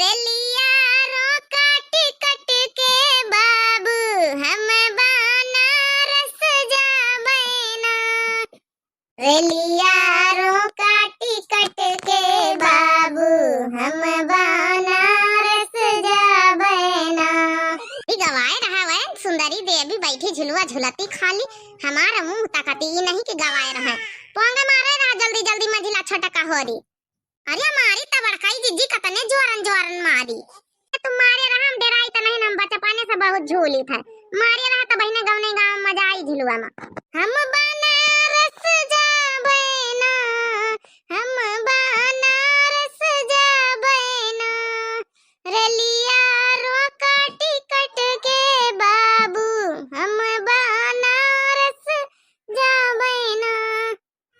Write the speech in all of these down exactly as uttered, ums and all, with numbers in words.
रेलिया रोका टिकट के बाबू, हम बनारस जाबे ना। रेलिया रोका टिकट के बाबू, हम बनारस जाबे ना। ई गवाए रहा वै सुंदरी देवी बैठी झुलुआ झुलती खाली, हमार मुंह तकती, ई नहीं कि गवाए रहा। पोंगे मारे रहा जल्दी जल्दी मझिला छोटका होरी। अरे मारी त बड़काई जिज्जी कतने जोरन जोरन मारी। तुम मारे रहा, हम डेराई त नहीं, हम बचपने से बहुत झूली थे। मारे रहा त बहिने गौने गाँव मजा आई झुलुआ मा। हम बनारस जाबे ना, हम बनारस जाबे ना, रेलिया रोका टिकट के बाबू, हम बनारस जाबे ना।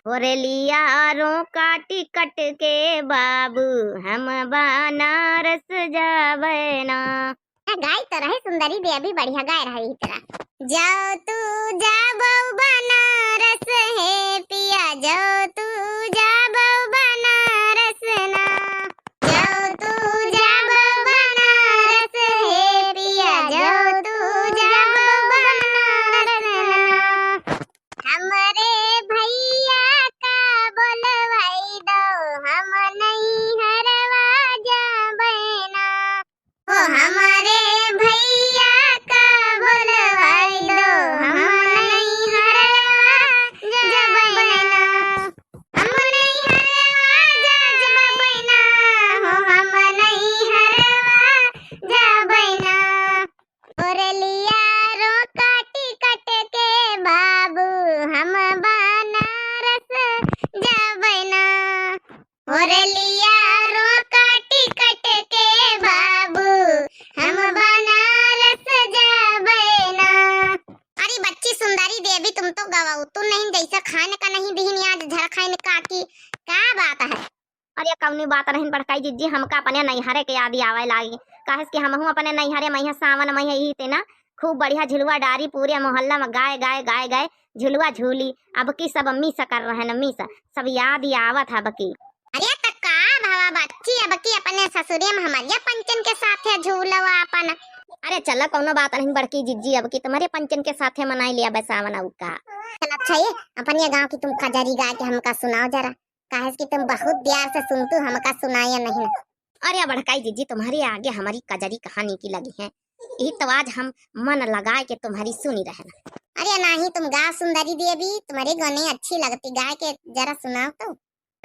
ओ रेलिया रोका टिकट के बाबू, हम बनारस जाबे ना। आ, गाई तो रहे सुंदरी देवी, बढ़िया गाए रहे ई तरह। जाओ तू जाबो बनारस हे पिया, जाओ तू जाबो बनारस ना। जाओ तू जाबो बनारस हे पिया, जाओ तू जाबो बनारस ना। हमरे भैया का बोलवाई दो, हम नैहरवा जाबे ना। ओ हमरे भैया का बोलवाई दो, हम नैहरवा जाबे ना। हम नैहरवा जाबे ना, हो हम नैहरवा जाबे ना। ओ रेलिया रोका टिकट के बाबू, हम बनारस जाबे ना। ओ रेलिया रोका टिकट के बाबू, हम बनारस जाबे ना। अरे बच्ची सुंदरी देवी, तुम तो गवाऊ तू नहीं, जैसा खाने का नहीं दिहिन आज झरखाइन का की, का बात है? अरे कौनी बात रहिन बड़काई जिज्जी, हमका अपने नैहरे के याद आवे लागी। काहे से कि हमहू अपने नैहरे मइहाँ सावन मइहाँ यही ते ना खूब बढ़िया झुलुआ डारी, पूरे मोहल्ला में गाए गाए गाए गाए झुलुआ झूली। अब की सब मिस कर रहे न, मिस, सब याद ही आवत है अब की। अरे त का भवा बच्ची, अब की अपने ससुरे में हमरिया पंचन के साथे झूलवा अपन। अरे चलो कौनो बात नहीं बड़की जिज्जी, अब की तुम्हारे पंचन के साथे मनाई लिया बे सावन अउ का। चल अच्छा ये अपने गाँव की तुम कजरी गाए के हमका सुनाओ जरा। काहे कि तुम बहुत देर से सुनतू, हमका सुनाया नहीं। अरे बड़काई जिज्जी, तुम्हारे आगे हमारी कजरी कहाँ नीकी लगी है, यही तो आज हम मन लगाए के तुम्हारी सुनी रहना। अरे नहीं, तुम गाओ सुंदरी देवी, तुम्हारी गौनई अच्छी लगती, गाए के जरा सुनाओ तो।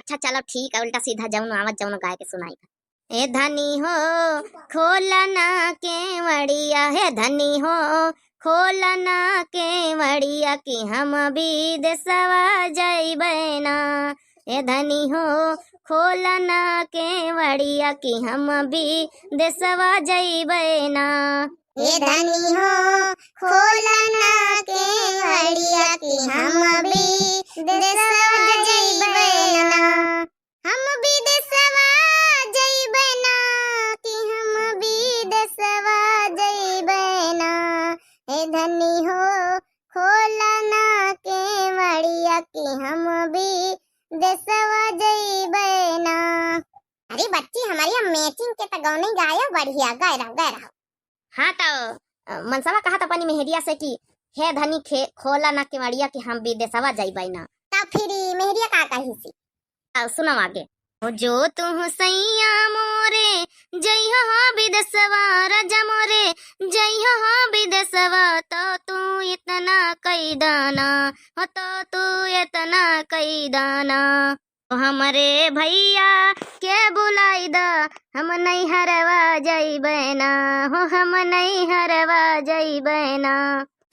अच्छा चलो ठीक है, उल्टा सीधा जौन आवत जौन गाए के सुनाई। ए धनी हो, खोलना केवड़िया, हे धनी हो, खोलना केवड़िया कि हम बिदेसवा जइबै ना। ए धनी हो, खोलना केवड़िया कि हम बिदेसवा जइबै ना। ए धनी हो, खोलना केवड़िया कि हम बिदेसवा जइबै ना। हम बिदेसवा जइबै ना, कि हम बिदेसवा जइबै ना। हे धनी हो, खोलना केवड़िया कि हम बिदेसवा जइबै ना। अरे बच्ची, हमारी हम matching के त गौनई गायो बढ़िया, गाए रहो, गाए रहो। हाँ तो, अ, मनसवा कहत अपनी मेहरिया से कि हे धनी खे-, खोला ना केवड़िया कि हम बिदेसवा जइबै ना। तब फिर ई मेहरिया का कही सी? अब सुनो आगे। ओ जो तू सैया मोरे जइहो हो बिदेसवा, राजा मोरे जइहो हो बिदेसवा, तो तू इतना कई दाना, हो तो तू इतना कई दाना। ओ हमरे भैया के बुलाई दा, हम नैहरवा जइबै ना, हो हम नैहरवा जइबै ना।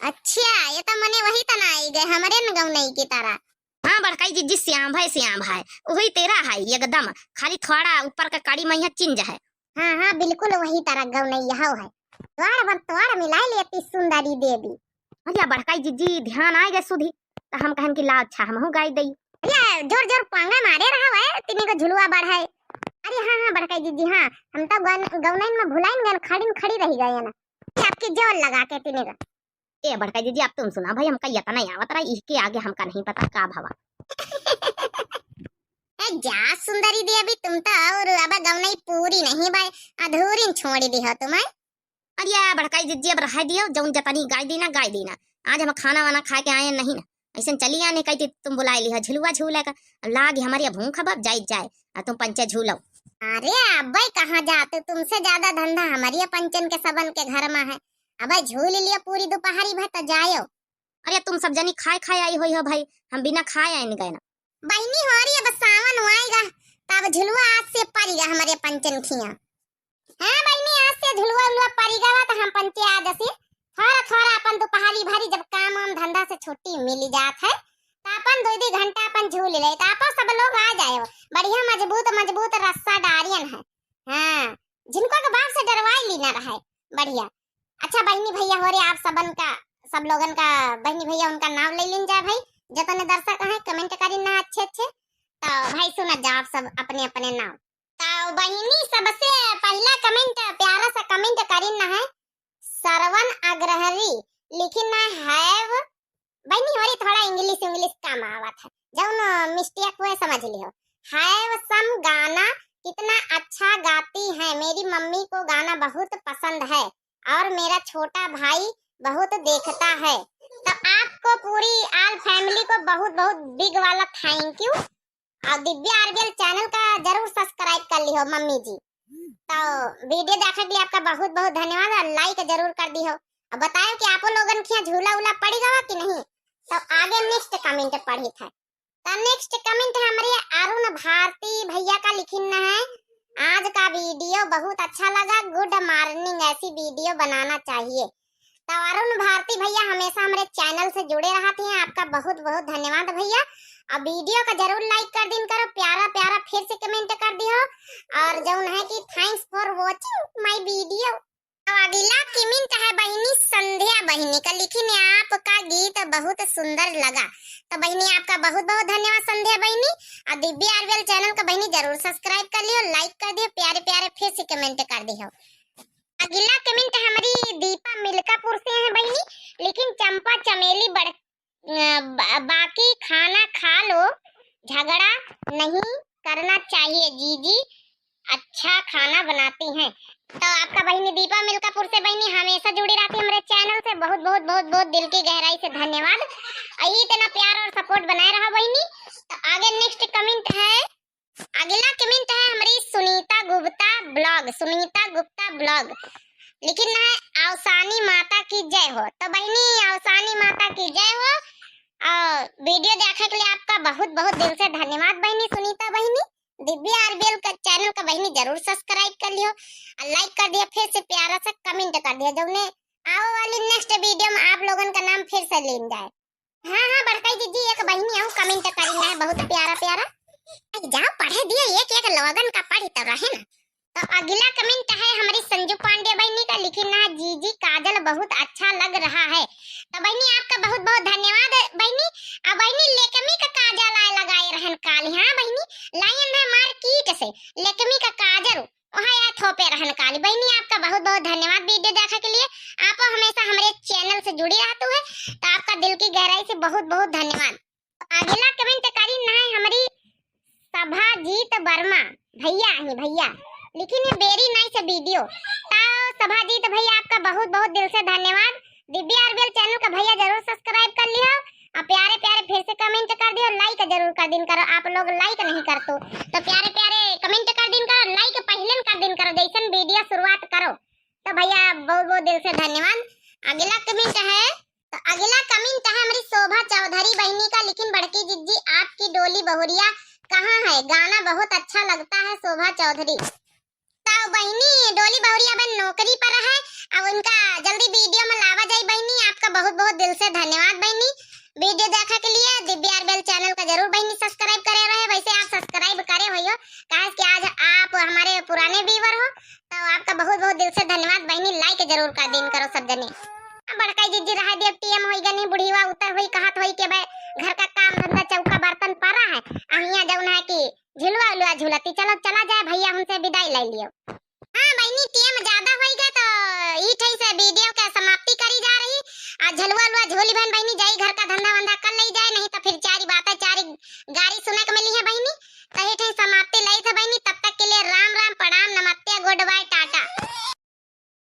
अच्छा, ये तो मने वही तना आई गए, हमरे न गौनई की तरह। हाँ बड़काई जिज्जी, श्याम भाई, श्याम भाई, वही तेरा है एकदम, खाली थोड़ा ऊपर का कड़ी मइहाँ change है। हाँ, हाँ, बिल्कुल वही तरह गौनई यहौ है। तोड़ बन तोड़ मिलाई लेती सुंदरी देवी। अरे बड़काई जिज्जी, ध्यान आए गए सुधी, तो हम कहन कि ला अच्छा, हमहू गाई दई। अरे जोर जोर पांगा मारे रहा है, तिनी को झुलुआ बढ़ाए। अरे हाँ, हाँ, बड़काई जिज्जी, हाँ, हम तो गौन-, गौनइन में भुलाइन गए, खड़िन खड़ी रही गए ना। ये आपके जोर लगा के तिनी का। ए बड़काई जिज्जी, अब तुम सुना भाई, हमका यतना आवत रहा, इसके आगे हमका नहीं पता का भवा। ए, जा सुंदरी देवी, तुम तो और अब गवनई पूरी नहीं बाय, अधूरी छोड़ी दी हो तुम। अरे बड़काई जिज्जी, अब रह दियो, जौन जतनी गाय दीना, गाय दीना। आज हम खाना वाना खा के आए नहीं ना, ऐसे चली आने कहती तुम बुलाए ली हो झुलुआ झूले का। अब लाग हमारी भूख अब जाई जाए, आ तुम पंचे झूलो। अरे अब्बे कहाँ जाते, तुमसे ज्यादा धंधा हमारी पंचन के सबन के घर में है। अब झूल लियो पूरी दोपहरी भर तो जायो। अरे तुम सब जनी खाए खाए आई हुई हो भाई, हम बिना खाए आए नहीं गए ना। बहिनी हो रही अब सावन आएगा, तब झुलुआ आज से पड़ेगा हमारे पंचन खिया। हाँ बहिनी, आज से झुलुआ उलुआ पड़ी गवा तो हम पंचे आज से थोड़ा थोड़ा अपन दोपहरी भरी जब काम वाम धंधा से छुट्टी मिली जात है तो अपन दो दो घंटा अपन झूल ले तो आप सब लोग आ जाए। बढ़िया मजबूत मजबूत रस्सा डारियन है। हाँ, जिनको के बाप से डरवाई ली ना रहे। बढ़िया। अच्छा बहिनी भैया हो रे, आप सबन का, सब लोगन का बहिनी भैया उनका नाम ले लीन जाए भाई। जतने दर्शक हैं कमेंट करी ना अच्छे अच्छे, तो भाई सुना जाओ आप सब अपने अपने नाम। तो बहिनी सबसे पहला कमेंट, प्यारा सा कमेंट करीन ना है सरवन अग्रहरी, लिखिन ना है। बहिनी हो रही थोड़ा इंग्लिश इंग्लिश कम आवत है, जौन मिस्टेक हुए समझ लियो। Have some गाना कितना अच्छा गाती हैं, मेरी मम्मी को गाना बहुत पसंद है और मेरा छोटा भाई बहुत देखता है। तो आपको पूरी all family को बहुत बहुत big वाला thank you। और दिव्या आरबीएल चैनल का जरूर सब्सक्राइब कर लिहो मम्मी जी। तो वीडियो देखे के लिए आपका बहुत बहुत धन्यवाद और लाइक जरूर कर दिहो। अब बतायो कि आपो लोगन के यहाँ झूला उला पड़ी गवा कि नहीं। तो आगे नेक्स्ट कमेंट पढ़ी था। तो नेक्स्ट कमेंट है हमारे अरुण भारती भैया का, लिखिन है, आज का वीडियो बहुत अच्छा लगा, गुड मॉर्निंग, ऐसी वीडियो बनाना चाहिए। तो अरुण भारती भैया हमेशा हमारे चैनल से जुड़े रहते हैं, आपका बहुत बहुत धन्यवाद भैया। अब वीडियो का जरूर लाइक कर दिन करो, प्यारा प्यारा फिर से कमेंट कर दियो। और जौन है कि thanks for watching my video। अब अगला कमेंट है बहिनी संध्या बहिनी का, लिखिन आपका गीत बहुत सुंदर लगा। तो बहिनी आपका बहुत बहुत धन्यवाद संध्या बहिनी। और दिव्या आरबीएल चैनल का बहिनी जरूर सब्सक्राइब कर लियो, लाइक कर दियो, प्यारे प्यारे फिर से कमेंट कर दियो। अगला कमेंट हमारी दीपा मिल्कापुर से है बहिनी, लिखिन चंपा चमेली बड़-, अ, बा-, बाकी खाना खा लो, झगड़ा नहीं करना चाहिए जीजी, अच्छा खाना बनाती हैं। तो आपका बहिनी दीपा मिल्कापुर से बहिनी हमेशा जुड़ी रहती है हमारे चैनल से, बहुत बहुत बहुत बहुत दिल की गहराई से धन्यवाद। यही इतना प्यार और सपोर्ट बनाए रहा बहिनी। तो आगे नेक्स्ट कमेंट है, अगला कमेंट है हमारी सुनीता गुप्ता ब्लॉग, सुनीता गुप्ता ब्लॉग, लिखिन है अवसानी माता की जय हो। तो बहिनी अवसानी माता की जय हो। और वीडियो देखे के लिए आपका बहुत बहुत दिल से धन्यवाद बहिनी सुनीता बहिनी। दिव्या आरबीएल का चैनल का बहिनी जरूर सब्सक्राइब कर लियो और लाइक कर दिया, फिर से प्यारा सा कमेंट कर दिया, जौने आओ वाली नेक्स्ट वीडियो में आप लोगन का नाम फिर से लीन जाए। हाँ हाँ बड़काई जीजी, एक बहिनी आऊ कमेंट करी ना, बहुत प्यारा प्यारा। आई जाओ पढ़े दिया, एक एक लोगन का पढ़ी तो रहे ना। तो अगला कमेंट है हमारी संजू पांडे बहिनी का, लिखिन ना जीजी काजल बहुत अच्छा लग रहा है। तो बहिनी आपका बहुत बहुत धन्यवाद बहिनी। अब बहिनी लेकमी का काजल आए लगाए रहन काली, हाँ बहिनी लाइन है मार्केट से लेकमी का काजल वहाँ यार थोपे रहन काली। बहिनी आपका बहुत बहुत धन्यवाद वीडियो देखे के लिए। आप हमेशा हमारे चैनल से जुड़ी रहते हैं, तो आपका दिल की गहराई से बहुत बहुत धन्यवाद। अगला कमेंट करी ना है हमारी सभाजीत वर्मा भैया ही भैया, लिखिन है very nice video। तो सभाजीत भैया आपका बहुत बहुत दिल से धन्यवाद। दिव्या आरबीएल चैनल का भैया जरूर सब्सक्राइब कर लियो और प्यारे प्यारे फिर से कमेंट कर दियो, लाइक जरूर कर दिन करो। आप लोग लाइक नहीं करतो तो प्यारे प्यारे कमेंट कर दिन करो, लाइक पहले कर दिन करो जैसन वीडियो शुरुआत करो। तो भैया बहुत बहुत दिल से धन्यवाद। अगला कमेंट है, तो अगला कमेंट है हमारी शोभा चौधरी बहिनी का, लिखिन बड़की जिज्जी आपकी डोली बहुरिया कहाँ है, गाना बहुत अच्छा लगता है शोभा चौधरी। तो बहिनी डोली बहुरिया बहन नौकरी पर है, अब उनका जल्दी वीडियो में लावा जाई बहिनी। आपका बहुत बहुत दिल से धन्यवाद बहिनी वीडियो देखा के लिए। दिव्या आरबीएल चैनल का जरूर बहिनी सब्सक्राइब करे रहे, वैसे आप सब्सक्राइब करे हुई हो, काहे कि आज आप हमारे पुराने व्यूअर हो, तो आपका बहुत बहुत दिल से धन्यवाद बहिनी। लाइक जरूर कर दिन करो सब जने। अब बड़काई जिज्जी रहा दिया टीएम होई गनी बुढ़ीवा उतर हुई कहत हुई के भाई घर का काम धंधा चौका बर्तन पड़ा है, अहिया जौन है कि झुलवा उलवा झुलती। चलो चला जाए भैया, हमसे विदाई ले लियो। हाँ बहिनी, टीएम ज्यादा होइगा तो ई ठई से वीडियो के समाप्ति करी जा रही। आ झलुआ उलुआ झोली बहन बहिनी जाई घर का धंधा वंधा कर ले जाए, नहीं तो फिर चारी बातें चारी गारी सुने के मिली है बहिनी। तही ठई समाप्ति लई थे बहिनी, तब तक के लिए राम राम, प्रणाम, नमस्ते, good bye, टाटा।